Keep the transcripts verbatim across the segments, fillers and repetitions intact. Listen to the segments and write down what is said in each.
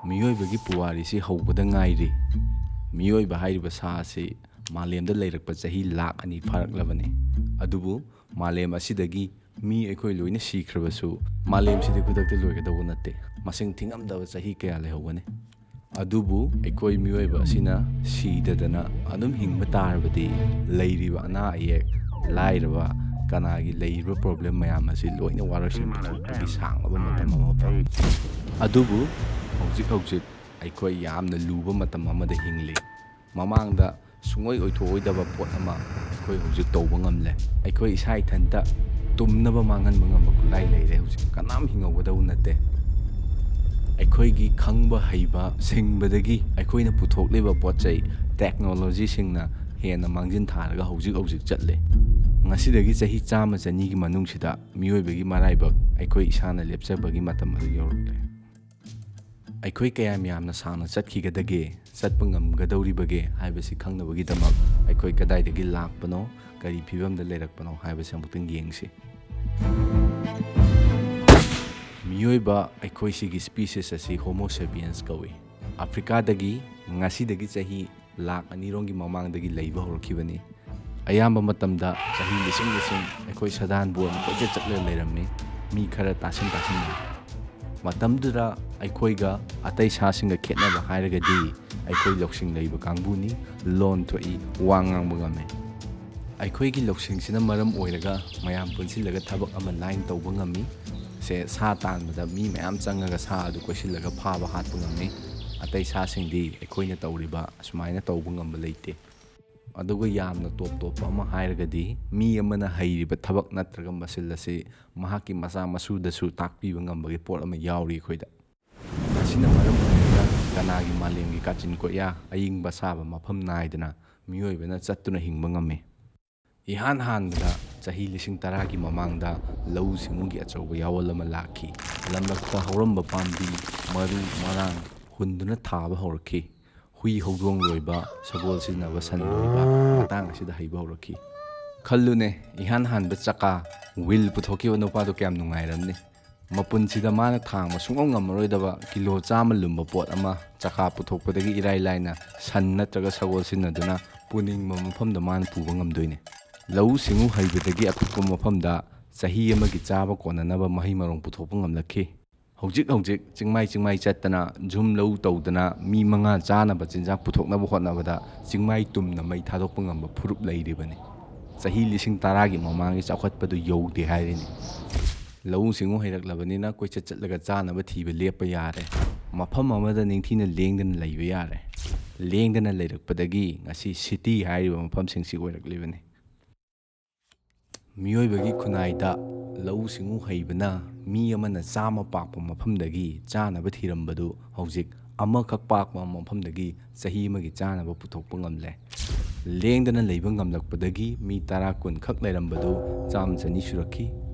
ꯃꯤꯑꯣꯏꯕꯒꯤ ꯄꯨꯋꯥꯔꯤꯁꯤ ꯍꯧꯕꯗ ꯉꯥꯏꯔꯤ꯫ ꯃꯤꯑꯣꯏꯕ ꯍꯥꯏꯔꯤꯕ ꯁꯥ ꯑꯁꯤ ꯃꯥꯂꯦꯝꯗ ꯂꯩꯔꯛꯄ ꯆꯍꯤ ꯂꯥꯛ ꯑꯅꯤ ꯐꯥꯔꯛꯂꯕꯅꯤ꯫ ꯑꯗꯨꯕꯨ ꯃꯥꯂꯦꯝ ꯑꯁꯤꯗꯒꯤ ꯃꯤ ꯑꯩꯈꯣꯏ ꯂꯣꯏꯅ ꯁꯤꯈ꯭ꯔꯕꯁꯨ, ꯃꯥꯂꯦꯝꯁꯤꯗꯤ ꯈꯨꯗꯛꯇ ꯂꯣꯏꯒꯗꯧꯕ ꯅꯠꯇꯦ꯫ ꯃꯁꯤꯡ ꯊꯤꯉꯝꯗꯕ ꯆꯍꯤ ꯀꯌꯥ ꯂꯩꯍꯧꯒꯅꯤ꯫ ꯑꯗꯨꯕꯨ ꯑꯩꯈꯣꯏ ꯃꯤꯑꯣꯏꯕ ꯑꯁꯤꯅ ꯁꯤꯗꯗꯅ ꯑꯗꯨꯝ ꯍꯤꯡꯕ ꯇꯥꯔꯕꯗꯤ, ꯂꯩꯔꯤꯕ ꯑꯅꯥ ꯑꯌꯦꯛ, ꯂꯥꯏꯔꯕ, ꯀꯅꯥꯒꯤ ꯂꯩꯔꯤꯕ problem ꯃꯌꯥꯝ ꯑꯁꯤ ꯂꯣꯏꯅ ꯋꯥꯔꯣꯏꯁꯤꯟ ꯄꯨꯊꯣꯛꯄꯒꯤ ꯁꯥꯡꯂꯕ ꯃꯇꯝ ꯑꯃ ꯐꯪꯏ꯫ ꯑꯗꯨꯕꯨ ꯍꯧꯖꯤꯛ ꯍꯧꯖꯤꯛ ꯑꯩꯈꯣꯏ ꯌꯥꯝꯅ ꯂꯨꯕ ꯃꯇꯝ ꯑꯃꯗ ꯍꯤꯡꯂꯤ꯫ ꯃꯃꯥꯡꯗ ꯁꯨꯡꯑꯣꯏ ꯑꯣꯏꯊꯣꯛꯑꯣꯏꯗꯕ ꯄꯣꯠ ꯑꯃ ꯑꯩꯈꯣꯏ ꯍꯧꯖꯤꯛ ꯇꯧꯕ ꯉꯝꯂꯦ꯫ ꯑꯩꯈꯣꯏ ꯏꯁꯥ ꯏꯊꯟꯇ ꯇꯨꯝꯅꯕ ꯃꯥꯡꯍꯟꯕ ꯉꯝꯕ ꯈꯨꯠꯂꯥꯏ ꯂꯩꯔꯦ ꯍꯧꯖꯤꯛ꯫ ꯀꯅꯥꯝ ꯍꯤꯡꯍꯧꯒꯗꯧ ꯅꯠꯇꯦ꯫ ꯑꯩꯈꯣꯏꯒꯤ ꯈꯪꯕ ꯍꯩꯕ ꯁꯤꯡꯕꯗꯒꯤ ꯑꯩꯈꯣꯏꯅ ꯄꯨꯊꯣꯛꯂꯤꯕ ꯄꯣꯠ ꯆꯩ, technologyꯁꯤꯡꯅ ꯍꯦꯟꯅ ꯃꯥꯡꯖꯤꯟ ꯊꯥꯔꯒ ꯍꯧꯖꯤꯛ ꯍꯧꯖꯤꯛ ꯆꯠꯂꯦ꯫ ꯉꯁꯤꯗꯒꯤ ꯆꯍꯤ ꯆꯥꯝꯃ ꯆꯅꯤꯒꯤ ꯃꯅꯨꯡꯁꯤꯗ ꯃꯤꯑꯣꯏꯕꯒꯤ ꯃꯔꯥꯏꯕꯛ ꯑꯩꯈꯣꯏ ꯏꯁꯥꯅ ꯂꯦꯞꯆꯕꯒꯤ ꯃꯇꯝ ꯑꯗꯨ ꯌꯧꯔꯛꯂꯦ꯫ ꯑꯩꯈꯣꯏ ꯀꯌꯥꯝ ꯌꯥꯝꯅ ꯁꯥꯡꯅ ꯆꯠꯈꯤꯒꯗꯒꯦ, ꯆꯠꯄ ꯉꯝꯒꯗꯧꯔꯤꯕꯒꯦ ꯍꯥꯏꯕꯁꯤ ꯈꯪꯅꯕꯒꯤꯗꯃꯛ ꯑꯩꯈꯣꯏ ꯀꯗꯥꯏꯗꯒꯤ ꯂꯥꯛꯄꯅꯣ, ꯀꯔꯤ ꯐꯤꯕꯝꯗ ꯂꯩꯔꯛꯄꯅꯣ ꯍꯥꯏꯕꯁꯤ ꯑꯃꯨꯛꯇꯪ ꯌꯦꯡꯁꯤ꯫ ꯃꯤꯑꯣꯏꯕ ꯑꯩꯈꯣꯏ ꯁꯤꯒꯤ species ꯑꯁꯤ Homo sapiens ꯀꯧꯏ꯫ ꯑꯐ꯭ꯔꯤꯀꯥꯗꯒꯤ ꯉꯁꯤꯗꯒꯤ ꯆꯍꯤ ꯂꯥꯛ ꯑꯅꯤꯔꯣꯝꯒꯤ ꯃꯃꯥꯡꯗꯒꯤ ꯂꯩꯕ ꯍꯧꯔꯛꯈꯤꯕꯅꯤ꯫ ꯑꯌꯥꯝꯕ ꯃꯇꯝꯗ ꯆꯍꯤ ꯂꯤꯁꯤꯡ ꯂꯤꯁꯤꯡ ꯑꯩꯈꯣꯏ ꯁꯥꯗꯥꯟꯕꯨ ꯑꯣꯏꯅ ꯀꯣꯏꯆꯠ ꯆꯠꯂꯒ ꯂꯩꯔꯝꯃꯤ, ꯃꯤ ꯈꯔ ꯇꯥꯁꯤꯟ ꯇꯥꯁꯤꯟꯅ꯫ ꯃꯇꯝꯗꯨꯗ ꯑꯩꯈꯣꯏꯒ ꯑꯇꯩ ꯁꯥꯁꯤꯡꯒ ꯈꯦꯠꯅꯕ ꯍꯥꯏꯔꯒꯗꯤ, ꯑꯩꯈꯣꯏ ꯂꯧꯁꯤꯡ ꯂꯩꯕ ꯀꯥꯡꯕꯨꯅꯤ, ꯂꯣꯟ ꯊꯣꯛꯏ, ꯋꯥ ꯉꯥꯡꯕ ꯉꯝꯃꯤ꯫ ꯑꯩꯈꯣꯏꯒꯤ ꯂꯧꯁꯤꯡꯁꯤꯅ ꯃꯔꯝ ꯑꯣꯏꯔꯒ ꯃꯌꯥꯝ ꯄꯨꯟꯁꯤꯜꯂꯒ ꯊꯕꯛ ꯑꯃ line ꯇꯧꯕ ꯉꯝꯃꯤ꯫ ꯁꯦ, ꯁꯥ ꯇꯥꯟꯕꯗ ꯃꯤ ꯃꯌꯥꯝ ꯆꯪꯉꯒ ꯁꯥ ꯑꯗꯨ ꯀꯣꯏꯁꯤꯜꯂꯒ ꯐꯥꯕ ꯍꯥꯠꯄ ꯉꯝꯃꯤ꯫ ꯑꯇꯩ ꯁꯥꯁꯤꯡꯗꯤ ꯑꯩꯈꯣꯏꯅ ꯇꯧꯔꯤꯕ ꯑꯁꯨꯃꯥꯏꯅ ꯇꯧꯕ ꯉꯝꯕ ꯂꯩꯇꯦ꯫ ꯑꯗꯨꯒ ꯌꯥꯝꯅ ꯇꯣꯞ ꯇꯣꯞꯄ ꯑꯃ ꯍꯥꯏꯔꯒꯗꯤ, ꯃꯤ ꯑꯃꯅ ꯍꯩꯔꯤꯕ ꯊꯕꯛ ꯅꯠꯇ꯭ꯔꯒ ꯃꯁꯤꯜ ꯑꯁꯤ ꯃꯍꯥꯛꯀꯤ ꯃꯆꯥ ꯃꯁꯨꯗꯁꯨ ꯇꯥꯛꯄꯤꯕ ꯉꯝꯕꯒꯤ ꯄꯣꯠ ꯑꯃ ꯌꯥꯎꯔꯤ ꯑꯩꯈꯣꯏꯗ꯫ ꯃꯁꯤꯅ ꯃꯔꯝ ꯑꯣꯏꯔꯒ ꯀꯅꯥꯒꯤ ꯃꯥꯂꯦꯝꯒꯤ ꯀꯥꯆꯤꯟ ꯀꯣꯏꯌꯥ, ꯑꯏꯪꯕ ꯑꯁꯥꯕ ꯃꯐꯝ ꯅꯥꯏꯗꯅ ꯃꯤꯑꯣꯏꯕꯅ ꯆꯠꯇꯨꯅ ꯍꯤꯡꯕ ꯉꯝꯃꯤ꯫ ꯏꯍꯥꯟ ꯍꯥꯟꯕꯗ ꯆꯍꯤ ꯂꯤꯁꯤꯡ ꯇꯔꯥꯒꯤ ꯃꯃꯥꯡꯗ ꯂꯧꯎ ꯁꯤꯡꯎꯒꯤ ꯑꯆꯧꯕ ꯌꯥꯑꯣꯜ ꯑꯃ ꯂꯥꯛꯈꯤ꯫ ꯂꯝꯂꯛꯇ ꯍꯧꯔꯝꯕ ꯄꯥꯝꯕꯤ, ꯃꯔꯨ ꯃꯔꯥꯡ ꯍꯨꯟꯗꯨꯅ ꯊꯥꯕ ꯍꯧꯔꯛꯈꯤ꯫ ꯍꯨꯏ ꯍꯧꯗꯣꯡ ꯂꯣꯏꯕ, ꯁꯒꯣꯜ ꯁꯤꯖꯤꯟꯅꯕ ꯁꯟ ꯂꯣꯏꯕ ꯃꯇꯥꯡ ꯑꯁꯤꯗ ꯍꯩꯕ ꯍꯧꯔꯛꯈꯤ꯫ ꯈꯜꯂꯨꯅꯦ, ꯏꯍꯥꯟ ꯍꯥꯟꯕ ꯆꯀꯥ, wheel ꯄꯨꯊꯣꯛꯈꯤꯕ ꯅꯨꯄꯥꯗꯣ ꯀꯌꯥꯝ ꯅꯨꯡꯉꯥꯏꯔꯝꯅꯤ꯫ ꯃꯄꯨꯟꯁꯤꯗ ꯃꯥꯅ ꯊꯥꯡꯕ ꯁꯨꯡꯉꯝ ꯉꯝꯃꯔꯣꯏꯗꯕ ꯀꯤꯂꯣ ꯆꯥꯝꯃ ꯂꯨꯝꯕ ꯄꯣꯠ ꯑꯃ ꯆꯀꯥ ꯄꯨꯊꯣꯛꯄꯗꯒꯤ ꯏꯔꯥꯏ ꯂꯥꯏꯅ ꯁꯟ ꯅꯠꯇ꯭ꯔꯒ ꯁꯒꯣꯜ ꯁꯤꯖꯤꯟꯅꯗꯨꯅ ꯄꯨꯅꯤꯡꯕ ꯃꯐꯝꯗ ꯃꯥꯅ ꯄꯨꯕ ꯉꯝꯗꯣꯏꯅꯤ꯫ ꯂꯧꯎ ꯁꯤꯡꯎ ꯍꯩꯕꯗꯒꯤ ꯑꯄꯤꯛꯄ ꯃꯐꯝꯗ ꯆꯍꯤ ꯑꯃꯒꯤ ꯆꯥꯕ ꯀꯣꯟꯅꯅꯕ ꯃꯍꯩ ꯃꯔꯣꯡ ꯄꯨꯊꯣꯛꯄ ꯉꯝꯂꯛꯈꯤ꯫ ꯍꯧꯖꯤꯛ ꯍꯧꯖꯤꯛ ꯆꯤꯡꯃꯥꯏ ꯆꯤꯡꯃꯥꯏ ꯆꯠꯇꯅ ꯖꯨꯝ ꯂꯧ ꯇꯧꯗꯅ ꯃꯤ ꯃꯉꯥ ꯆꯥꯅꯕ ꯆꯤꯟꯖꯥꯛ ꯄꯨꯊꯣꯛꯅꯕ ꯍꯣꯠꯅꯕꯗ ꯆꯤꯡꯃꯥꯏ ꯇꯨꯝꯅ ꯃꯩ ꯊꯥꯗꯣꯛꯄ ꯉꯝꯕ ꯐꯨꯔꯨꯞ ꯂꯩꯔꯤꯕꯅꯤ꯫ ꯆꯍꯤ ꯂꯤꯁꯤꯡ ꯇꯔꯥꯒꯤ ꯃꯃꯥꯡꯒꯤ ꯆꯥꯎꯈꯠꯄꯗꯨ ꯌꯧꯗꯦ ꯍꯥꯏꯔꯤꯅꯤ꯫ ꯂꯧꯎ ꯁꯤꯡꯎ ꯍꯩꯔꯛꯂꯕꯅꯤꯅ ꯀꯣꯏꯆꯠ ꯆꯠꯂꯒ ꯆꯥꯅꯕ ꯊꯤꯕ ꯂꯦꯞꯄ ꯌꯥꯔꯦ꯫ ꯃꯐꯝ ꯑꯃꯗ ꯅꯤꯡꯊꯤꯅ ꯂꯦꯡꯗꯅ ꯂꯩꯕ ꯌꯥꯔꯦ꯫ ꯂꯦꯡꯗꯅ ꯂꯩꯔꯛꯄꯗꯒꯤ ꯉꯁꯤ ꯁꯤꯇꯤ ꯍꯥꯏꯔꯤꯕ ꯃꯐꯝꯁꯤꯡꯁꯤ ꯑꯣꯏꯔꯛꯂꯤꯕꯅꯤ꯫ ꯃꯤꯑꯣꯏꯕꯒꯤ ꯈꯨꯟꯅꯥꯏꯗ ꯂꯧꯎ ꯁꯤꯡꯎ ꯍꯩꯕꯅ ꯃꯤ ꯑꯃꯅ ꯆꯥꯝꯃ ꯄꯥꯛꯄ ꯃꯐꯝꯗꯒꯤ ꯆꯥꯅꯕ ꯊꯤꯔꯝꯕꯗꯨ ꯍꯧꯖꯤꯛ ꯑꯃꯈꯛ ꯄꯥꯛꯄ ꯃꯐꯝꯗꯒꯤ ꯆꯍꯤ ꯑꯃꯒꯤ ꯆꯥꯅꯕ ꯄꯨꯊꯣꯛꯄ ꯉꯝꯂꯦ꯫ ꯂꯦꯡꯗꯅ ꯂꯩꯕ ꯉꯝꯂꯛꯄꯗꯒꯤ ꯃꯤ ꯇꯔꯥ ꯀꯨꯟ ꯈꯛ ꯂꯩꯔꯝꯕꯗꯨ ꯆꯥꯝꯃ ꯆꯅꯤ ꯁꯨꯔꯛꯈꯤ꯫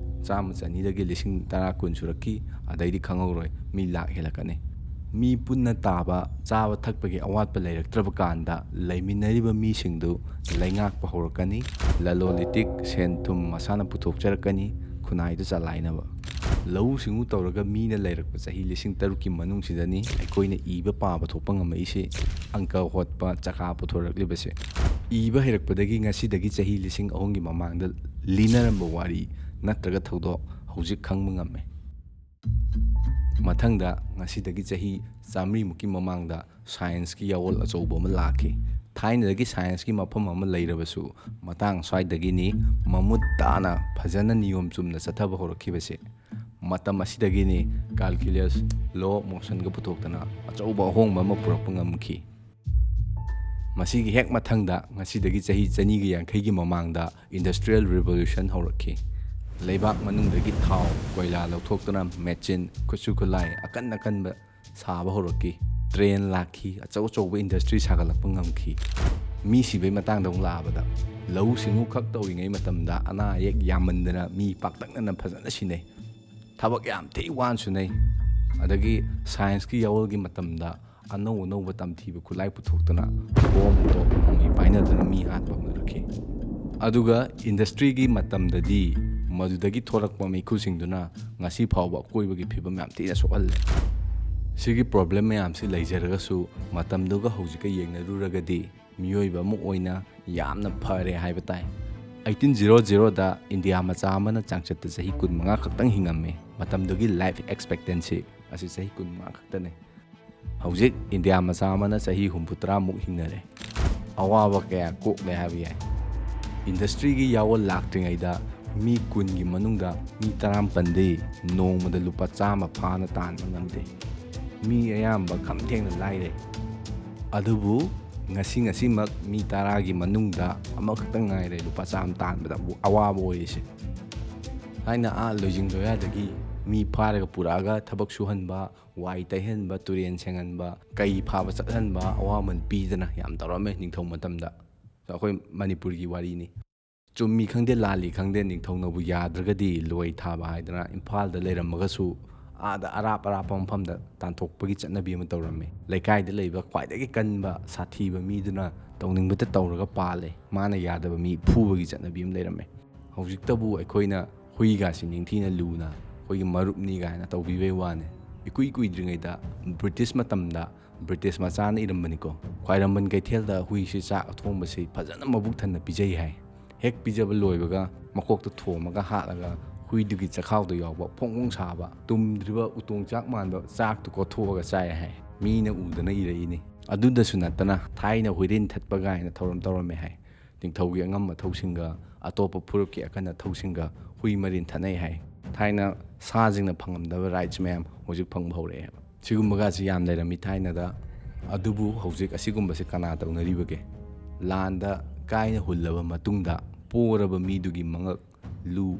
ꯆꯥꯝꯃ ꯆꯅꯤꯗꯒꯤ ꯂꯤꯁꯤꯡ ꯇꯔꯥ ꯀꯨꯟ ꯁꯨꯔꯛꯈꯤ꯫ ꯑꯗꯩꯗꯤ ꯈꯪꯍꯧꯔꯣꯏ, ꯃꯤ ꯂꯥꯛ ꯍꯦꯜꯂꯛꯀꯅꯤ꯫ ꯃꯤ ꯄꯨꯟꯅ ꯇꯥꯕ ꯆꯥꯕ ꯊꯛꯄꯒꯤ ꯑꯋꯥꯠꯄ ꯂꯩꯔꯛꯇ꯭ꯔꯕ ꯀꯥꯟꯗ ꯂꯩꯃꯤꯟꯅꯔꯤꯕ ꯃꯤꯁꯤꯡꯗꯨ ꯂꯩꯉꯥꯛꯄ ꯍꯧꯔꯛꯀꯅꯤ꯫ ꯂꯂꯣꯟ ꯏꯇꯤꯛ, ꯁꯦꯟ ꯊꯨꯝ ꯃꯁꯥꯅ ꯄꯨꯊꯣꯛꯆꯔꯛꯀꯅꯤ꯫ ꯈꯨꯟꯅꯥꯏꯗꯨ ꯆꯂꯥꯏꯅꯕ꯫ ꯂꯧꯎ ꯁꯤꯡꯎ ꯇꯧꯔꯒ ꯃꯤꯅ ꯂꯩꯔꯛꯄ ꯆꯍꯤ ꯂꯤꯁꯤꯡ ꯇꯔꯨꯛꯀꯤ ꯃꯅꯨꯡꯁꯤꯗꯅꯤ ꯑꯩꯈꯣꯏꯅ ꯏꯕ ꯄꯥꯕ ꯊꯣꯛꯄ ꯉꯝꯃꯛꯏꯁꯤ, ꯑꯪꯀ ꯍꯣꯠꯄ, ꯆꯀꯥ ꯄꯨꯊꯣꯔꯛꯂꯤꯕꯁꯦ꯫ ꯏꯕ ꯍꯩꯔꯛꯄꯗꯒꯤ ꯉꯁꯤꯗꯒꯤ ꯆꯍꯤ ꯂꯤꯁꯤꯡ ꯑꯍꯨꯝꯒꯤ ꯃꯃꯥꯡꯗ ꯂꯤꯅꯔꯝꯕ ꯋꯥꯔꯤ ꯅꯠꯇ꯭ꯔꯒ ꯊꯧꯗꯣꯛ ꯍꯧꯖꯤꯛ ꯈꯪꯕ ꯉꯝꯃꯦ꯫ ꯃꯊꯪꯗ ꯉꯁꯤꯗꯒꯤ ꯆꯍꯤ ꯆꯥꯃꯔꯤꯃꯨꯛꯀꯤ ꯃꯃꯥꯡꯗ ꯁꯥꯏꯟꯁꯀꯤ ꯌꯥꯑꯣꯜ ꯑꯆꯧꯕ ꯑꯃ ꯂꯥꯛꯈꯤ꯫ ꯊꯥꯏꯅꯗꯒꯤ ꯁꯥꯏꯟꯁꯀꯤ ꯃꯐꯝ ꯑꯃ ꯂꯩꯔꯕꯁꯨ, ꯃꯇꯥꯡ ꯁ꯭ꯋꯥꯏꯗꯒꯤꯅꯤ ꯃꯃꯨꯠ ꯇꯥꯅ ꯐꯖꯅ ꯅꯤꯌꯣꯝ ꯆꯨꯝꯅ ꯆꯠꯊꯕ ꯍꯧꯔꯛꯈꯤꯕꯁꯦ꯫ ꯃꯇꯝ ꯑꯁꯤꯗꯒꯤꯅꯤ calculus, law of motionꯒ ꯄꯨꯊꯣꯛꯇꯅ ꯑꯆꯧꯕ ꯑꯍꯣꯡꯕ ꯑꯃ ꯄꯨꯔꯛꯄ ꯉꯝꯈꯤ꯫ ꯃꯁꯤꯒꯤ ꯍꯦꯛ ꯃꯊꯪꯗ ꯉꯁꯤꯗꯒꯤ ꯆꯍꯤ ꯆꯅꯤꯒ ꯌꯥꯡꯈꯩꯒꯤ ꯃꯃꯥꯡꯗ industrial revolution ꯍꯧꯔꯛꯈꯤ꯫ ꯂꯩꯕꯥꯛ ꯃꯅꯨꯡꯗꯒꯤ ꯊꯥꯎ, ꯀꯣꯏꯂꯥ ꯂꯧꯊꯣꯛꯇꯨꯅ ꯃꯦꯆꯤꯟ, ꯈꯨꯠꯁꯨ ꯈꯨꯠꯂꯥꯏ ꯑꯀꯟ ꯑꯀꯟꯕ ꯁꯥꯕ ꯍꯧꯔꯛꯈꯤ꯫ ꯇ꯭ꯔꯦꯟ ꯂꯥꯛꯈꯤ, ꯑꯆꯧ ꯑꯆꯧꯕ industry ꯁꯥꯒꯠꯂꯛꯄ ꯉꯝꯈꯤ꯫ ꯃꯤ ꯁꯤꯕꯒꯤ ꯃꯇꯥꯡꯗ ꯑꯃꯨꯛ ꯂꯥꯛꯑꯕꯗ, ꯂꯧꯎ ꯁꯤꯡꯎ ꯈꯛ ꯇꯧꯔꯤꯉꯩ ꯃꯇꯝꯗ ꯑꯅꯥ ꯑꯌꯦꯛ ꯌꯥꯝꯃꯟꯗꯅ ꯃꯤ ꯄꯥꯛꯇꯛꯅꯅ ꯐꯖꯅ ꯁꯤꯅꯩ꯫ ꯊꯕꯛ ꯌꯥꯝ ꯊꯤ ꯋꯥꯅ ꯁꯨꯅꯩ꯫ ꯑꯗꯒꯤ ꯁꯥꯏꯟꯁꯀꯤ ꯌꯥꯑꯣꯜꯒꯤ ꯃꯇꯝꯗ ꯑꯅꯧ ꯑꯅꯧꯕ ꯇꯝꯊꯤꯕ ꯈꯨꯠꯂꯥꯏ ꯄꯨꯊꯣꯛꯇꯅ ꯕꯣꯝ, ꯇꯣꯞ, ꯅꯣꯡꯃꯩ ꯄꯥꯏꯅꯗꯨꯅ ꯃꯤ ꯍꯥꯠꯄ ꯍꯧꯅꯔꯛꯈꯤ꯫ ꯑꯗꯨꯒ industryꯒꯤ ꯃꯇꯝꯗꯗꯤ ꯃꯗꯨꯗꯒꯤ ꯊꯣꯔꯛꯄ ꯃꯩꯈꯨꯁꯤꯡꯗꯨꯅ ꯉꯁꯤ ꯐꯥꯎꯕ ꯑꯀꯣꯏꯕꯒꯤ ꯐꯤꯕꯝ ꯌꯥꯝ ꯊꯤꯅ ꯁꯣꯛꯍꯜꯂꯦ꯫ ꯁꯤꯒꯤ ꯄ꯭ꯔꯣꯕ꯭ꯂꯦꯝ ꯃꯌꯥꯝꯁꯤ ꯂꯩꯖꯔꯒꯁꯨ, ꯃꯇꯝꯗꯨꯒ ꯍꯧꯖꯤꯛꯀ ꯌꯦꯡꯅꯔꯨꯔꯒꯗꯤ ꯃꯤꯑꯣꯏꯕ ꯑꯃ ꯑꯣꯏꯅ ꯌꯥꯝꯅ ꯐꯔꯦ ꯍꯥꯏꯕ ꯇꯥꯏ꯫ ꯑꯩꯠꯇꯤꯟ ꯖꯤꯔꯣ ꯖꯤꯔꯣꯗ ꯏꯟꯗꯤꯌꯥ ꯃꯆꯥ ꯑꯃꯅ ꯆꯥꯡꯆꯠꯇ ꯆꯍꯤ ꯀꯨꯟꯃꯉꯥ ꯈꯛꯇꯪ ꯍꯤꯡꯉꯝꯃꯤ꯫ ꯃꯇꯝꯗꯨꯒꯤ ꯂꯥꯏꯐ ꯑꯦꯛꯁꯄꯦꯛꯇꯦꯟꯁꯤ ꯑꯁꯤ ꯆꯍꯤ ꯀꯨꯟꯃꯉꯥ ꯈꯛꯇꯅꯤ꯫ ꯍꯧꯖꯤꯛ ꯏꯟꯗꯤꯌꯥ ꯃꯆꯥ ꯑꯃꯅ ꯆꯍꯤ ꯍꯨꯝꯐꯨꯇꯔꯥꯃꯨꯛ ꯍꯤꯡꯅꯔꯦ꯫ ꯑꯋꯥꯕ ꯀꯌꯥ ꯀꯣꯛꯂꯦ ꯍꯥꯏꯕ ꯌꯥꯏ꯫ ꯏꯟꯗꯁꯇ꯭ꯔꯤꯒꯤ ꯌꯥꯑꯣꯜ ꯂꯥꯛꯇ꯭ꯔꯤꯉꯩꯗ ꯃꯤ ꯀꯨꯟꯒꯤ ꯃꯅꯨꯡꯗ ꯃꯤ ꯇꯔꯥꯃꯥꯄꯟꯗꯤ ꯅꯣꯡꯃꯗ ꯂꯨꯄꯥ ꯆꯥꯝꯃ ꯐꯥꯅ ꯇꯥꯟꯕ ꯉꯝꯗꯦ꯫ ꯃꯤ ꯑꯌꯥꯝꯕ ꯈꯝ ꯊꯦꯡꯅ ꯂꯥꯏꯔꯦ꯫ ꯑꯗꯨꯕꯨ ꯉꯁꯤ ꯉꯁꯤꯃꯛ ꯃꯤ ꯇꯔꯥꯒꯤ ꯃꯅꯨꯡꯗ ꯑꯃꯈꯛꯇꯪ ꯉꯥꯏꯔꯦ ꯂꯨꯄꯥ ꯆꯥꯝꯃ ꯇꯥꯟꯕꯗ ꯑꯋꯥꯕ ꯑꯣꯏꯔꯤꯁꯦ꯫ ꯊꯥꯏꯅ ꯑꯥ ꯂꯣꯏꯖꯤꯡ ꯂꯣꯌꯥꯗꯒꯤ ꯃꯤ ꯐꯥꯔꯒ ꯄꯨꯔꯛꯑꯒ ꯊꯕꯛ ꯁꯨꯍꯟꯕ, ꯋꯥꯏ ꯇꯩꯍꯟꯕ, ꯇꯨꯔꯦꯟ ꯁꯦꯡꯍꯟꯕ, ꯀꯩ ꯐꯥꯕ ꯆꯠꯍꯟꯕ, ꯑꯋꯥꯃꯟ ꯄꯤꯗꯅ ꯌꯥꯝ ꯇꯧꯔꯝꯃꯦ ꯅꯤꯡꯊꯧ ꯃꯇꯝꯗ꯫ ꯑꯩꯈꯣꯏ ꯃꯅꯤꯄꯨꯔꯒꯤ ꯋꯥꯔꯤꯅꯤ꯫ ꯆꯨꯝꯃꯤ ꯈꯪꯗꯦ, ꯂꯥꯜꯂꯤ ꯈꯪꯗꯦ, ꯅꯤꯡꯊꯧꯅꯕꯨ ꯌꯥꯗ꯭ꯔꯒꯗꯤ ꯂꯣꯏ ꯊꯥꯕ ꯍꯥꯏꯗꯅ ꯏꯝꯐꯥꯜꯗ ꯂꯩꯔꯝꯃꯒꯁꯨ ꯑꯥꯗ ꯑꯔꯥꯞ ꯑꯔꯥꯞꯄ ꯃꯐꯝꯗ ꯇꯥꯟꯊꯣꯛꯄꯒꯤ ꯆꯠꯅꯕꯤ ꯑꯃ ꯇꯧꯔꯝꯃꯤ꯫ ꯂꯩꯀꯥꯏꯗ ꯂꯩꯕ ꯈ꯭ꯋꯥꯏꯗꯒꯤ ꯀꯟꯕ, ꯁꯥꯊꯤꯕ ꯃꯤꯗꯨꯅ ꯇꯧꯅꯤꯡꯕꯇ ꯇꯧꯔꯒ ꯄꯥꯜꯂꯦ꯫ ꯃꯥꯅ ꯌꯥꯗꯕ ꯃꯤ ꯐꯨꯕꯒꯤ ꯆꯠꯅꯕꯤ ꯑꯃ ꯂꯩꯔꯝꯃꯦ꯫ ꯍꯧꯖꯤꯛꯇꯕꯨ ꯑꯩꯈꯣꯏꯅ ꯍꯨꯏꯒꯥꯁꯤ ꯅꯤꯡꯊꯤꯅ ꯂꯨꯅ ꯑꯩꯈꯣꯏꯒꯤ ꯃꯔꯨꯞꯅꯤ ꯀꯥꯏꯅ ꯇꯧꯕꯤꯕꯩ ꯋꯥꯅꯤ꯫ ꯏꯀꯨꯏ ꯀꯨꯏꯗ꯭ꯔꯤꯉꯩꯗ ꯕ꯭ꯔꯤꯇꯤꯁ ꯃꯇꯝꯗ ꯕ꯭ꯔꯤꯇꯤꯁ ꯃꯆꯥꯅ ꯏꯔꯝꯕꯅꯤꯀꯣ, ꯈ꯭ꯋꯥꯏꯔꯝꯕꯟ ꯀꯩꯊꯦꯜꯗ ꯍꯨꯏꯁꯤ ꯆꯥꯛ ꯑꯊꯣꯡꯕꯁꯤ ꯐꯖꯅ ꯃꯕꯨꯛ ꯊꯟꯅ ꯄꯤꯖꯩ ꯍꯥꯏ꯫ ꯍꯦꯛ ꯄꯤꯖꯕ ꯂꯣꯏꯕꯒ ꯃꯀꯣꯛꯇ ꯊꯣꯝꯃꯒ ꯍꯥꯠꯂꯒ ꯍꯨꯏꯗꯨꯒꯤ ꯆꯈꯥꯎꯗ ꯌꯥꯎꯕ ꯐꯣꯡ ꯐꯣꯡ ꯁꯥꯕ ꯇꯨꯝꯗ꯭ꯔꯤꯕ ꯎꯇꯣꯡ ꯆꯥꯛ ꯃꯥꯟꯕ ꯆꯥꯛꯇꯨ ꯀꯣꯠꯊꯣꯛꯑꯒ ꯆꯥꯏ ꯍꯥꯏ꯫ ꯃꯤꯅ ꯎꯗꯅ ꯏꯔꯛꯏꯅꯤ꯫ ꯑꯗꯨꯗꯁꯨ ꯅꯠꯇꯅ ꯊꯥꯏꯅ ꯍꯨꯏꯔꯦꯟ ꯊꯠꯄ ꯀꯥꯏꯅ ꯊꯧꯔꯝ ꯇꯧꯔꯝꯃꯦ ꯍꯥꯏ꯫ ꯅꯤꯡꯊꯧꯒꯤ ꯑꯉꯝ ꯑꯊꯧꯁꯤꯡꯒ ꯑꯇꯣꯞꯄ ꯐꯨꯔꯨꯞꯀꯤ ꯑꯈꯟ ꯑꯊꯧꯁꯤꯡꯒ ꯍꯨꯏ ꯃꯔꯤꯟ ꯊꯠꯅꯩ ꯍꯥꯏ꯫ ꯊꯥꯏꯅ ꯁꯥꯁꯤꯡꯅ ꯐꯪꯉꯝꯗꯕ ꯔꯥꯏꯠꯁ ꯃꯌꯥꯝ ꯍꯧꯖꯤꯛ ꯐꯪꯕ ꯍꯧꯔꯛꯑꯦ ꯍꯥꯏꯕ꯫ ꯁꯤꯒꯨꯝꯕꯒꯁꯤ ꯌꯥꯝ ꯂꯩꯔꯝꯃꯤ ꯊꯥꯏꯅꯗ꯫ ꯑꯗꯨꯕꯨ ꯍꯧꯖꯤꯛ ꯑꯁꯤꯒꯨꯝꯕꯁꯤ ꯀꯅꯥ ꯇꯧꯅꯔꯤꯕꯒꯦ? ꯂꯥꯟꯗ ꯀꯥꯏꯅ ꯍꯨꯜꯂꯕ ꯃꯇꯨꯡꯗ ꯄꯣꯔꯕ ꯃꯤꯗꯨꯒꯤ ꯃꯉꯛ ꯂꯨ